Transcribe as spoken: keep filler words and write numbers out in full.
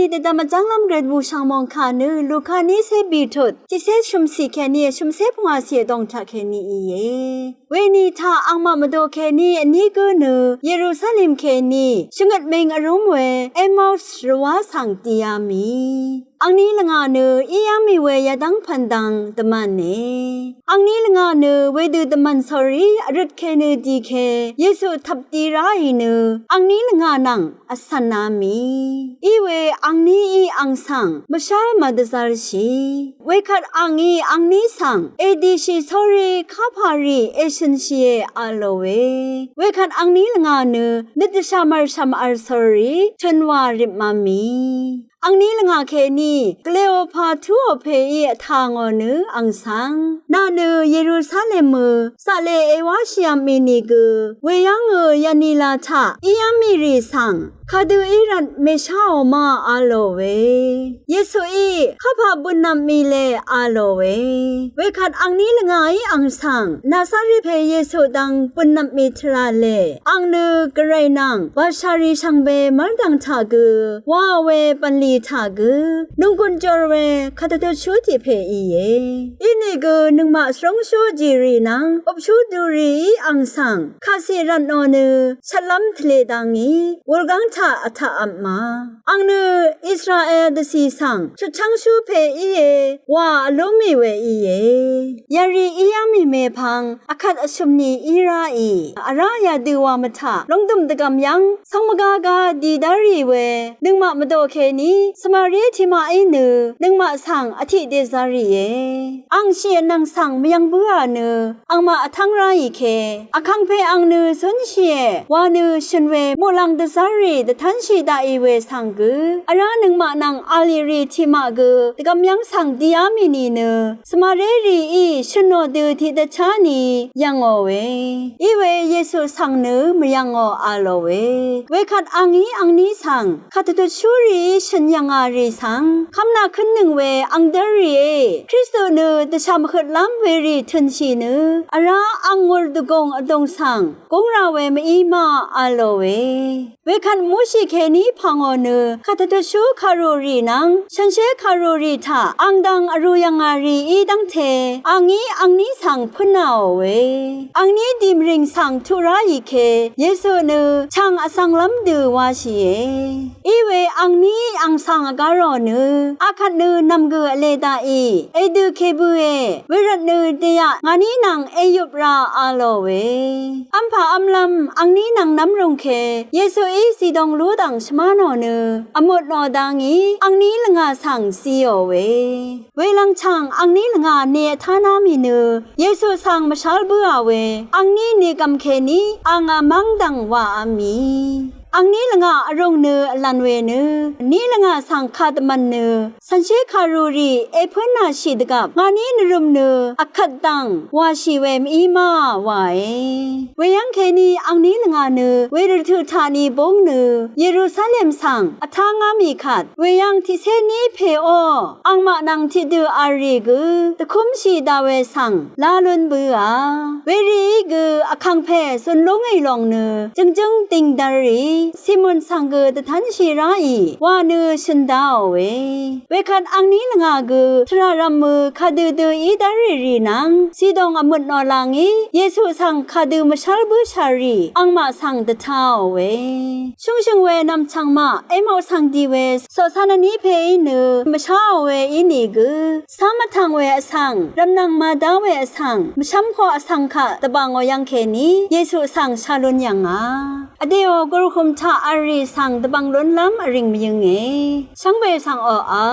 Dvdvm vjv́nglv́m gret wùshv̀ng mòngkà nø Luka ní cé bìtut tiqcé shø̀mcì kèní shø̀mcé pvngwàcì vdòng taq kèní íe. Weni taq angmaq mvdò kèní vní gǿ nø Yerusalem kèní shvngøt ming vrúm we Emaus rvwá svng dìá mì. Angní lvngà nø íá mì we yadv́ng pv̀n dang dvmv̀ne. Angní lvngà nø wedø dvmv̀n sórí vrøt kènø dì ke Yesu tvp dì ráì nø angní lvngà nvng vcv̀na mì. Iwe angníí ang svng mvshál màdvzv́rshì. Wekvt angí angní svng èdìshì sórí kapà rì èshø̀nshìe a lòe. Wekvt angní lvngà nø nøt dvshàmv̀r shv̀mv̀r sórí tø̄nwà ripmv̄m mì. Angní lvngà kèní Kleopa túò pèí vtà ngò nø ang svng, nà nø Yerusalem mø zaqle èwáshìv̄m mì nìgø weyv́ngø yanila taq íá mì rì svng kadø í rvt mèsháò ma a lòe. Yesuí kapà bø̀nvp mì le a lòe. Wekvt angní lvngàí ang svng Nazari pè Yesu dang bø̀nvp mì tvrà le. Ang nø gvray nvng bàshàrì shvngbe mv́rdv̀ng taq gø waò we bv̀nlì taq gø nònggùn jor we kadvdutshú tiq pè íe. Inìgø nøngmaq svrúngshú jìrì nvng upshú durií ang svng kàcì rvtnò nø shvtlv́m tvle dangí wulgáng taq vtaqvp ma. Ang nø Israel dvcì svng chutchv́ngshú pè íe wa vlú mì we íe. Yarì íá mì mèpvng vkvt vshø̀m ni í ráì vrá yadø wa mvtaq lungdø̀m dvgv̀m yv́ng cv́ng mvgágá dì dv́rì we nøngmaq mvdò kèní Samari tiqmaqí nø nøngmaq svng vtiq dèzv́rìe. Ang shì vnvng svng mvyv̄ng bǿà nø angmaq vtv́ng ráì ke vkangpe ang nø zúnshìe wa nø shø̀n we muqlàng dvzv́rrì dvtv́nshì daqì we svng gø vrá nøngmaq nvng alìrì tiqmaq gø dvgvm yv́ng svng dìá mì nìnø Samaria rìí shø̀nò dø tiqdvchá ni yv̀ngòe. Iwe Yesu svng nø mvyv̀ngò a lòe. Wekvt angí angní svng kadvdutshúrìí shø̀n yv̀ngà rì svng kv́mnà kǿnnøng we ang dv́rrìé Kristu nø dvshà mvhøtlv́m werì tø̀nshì nø vrá ang ngùr dvgùng vdùng svng gúng ra we mv-í ma a lòe. Wekvt mushi kèní pà ngò nø kadvdutshú kàrùrì nvng shànshér kàrùrì taq ang dvng vrū yv̀ngà rìí dv́ngte angí angní svng pǿnāòe. Angní dìmrìng svng tuq ráì ke Yesu nø chàng vsvnglv́m dø wáshìe. Iwe angní ang svng vgá rò nø akvt nø nv̀m gø vle daqì èdø kèbøe wervtnø dèyaq ngàní nvng èyup ra a lòe. V́mpà v́mlv́m angní nvng nv́mrùng ke Yesuí zìdong lú dv̀ng shvmá nò nø vmut nò dangí angní lvngà svng ziòe. Welvng chàng angní lvngà ne vtáná mì nø Yesu svng mvshál bǿà we angní negv̀m kèní ang vmv́ng dv̀ng wàv̄m mì. Angní lvngà vrùng nø vlv̀n we nø ní lvngà svng kadvmv̀n nø shànshér kàrùrì èpǿnàshì dvgvp ngàní nvrøm nø akvt dv̀ng wàshì we mv-í ma wàe. Weyv́ng kèní angní lvngà nø wervtøq taq ni búng nø Yerusalem svng vtángá mì kvt weyv́ng tiqcé ní pèó angmaq nvng tiqdø v̄l rì gø dvkúmshì daq we svng lá lún bǿà. Werìí gø vkàngpè zun lúngì lòng nø jøngjǿng dìngdv̄lrì Simon svng gø dvtv́nshì ráì wa nø shø̀n daòe. Wekvt angní lvngà gø tvrà rv̀mø kadø dø í dv́rrì rì nvng zìdòng vmøt nò lvngí Yesu svng kadø mvshál bǿshàrì angmaq svng dvtāòe. Shúngshø̀ng we nv̀mchv̀ng maq Emaus svng dì we coqcá nvní pèí nø mvsháò we ínìgø cám vtv̀ng we vsvng rv̀mnv̀ng màdá we vsvng mvshv́mkoq vsvng kaq dvbà ngò yv́ng kèní Yesu svng shá lún yv̀ngà. Vdèò gùrhùm taq v̄l rì svng dvbv̀ng lúnlv́m vrìng mvyønge. Shvngbe svng oqà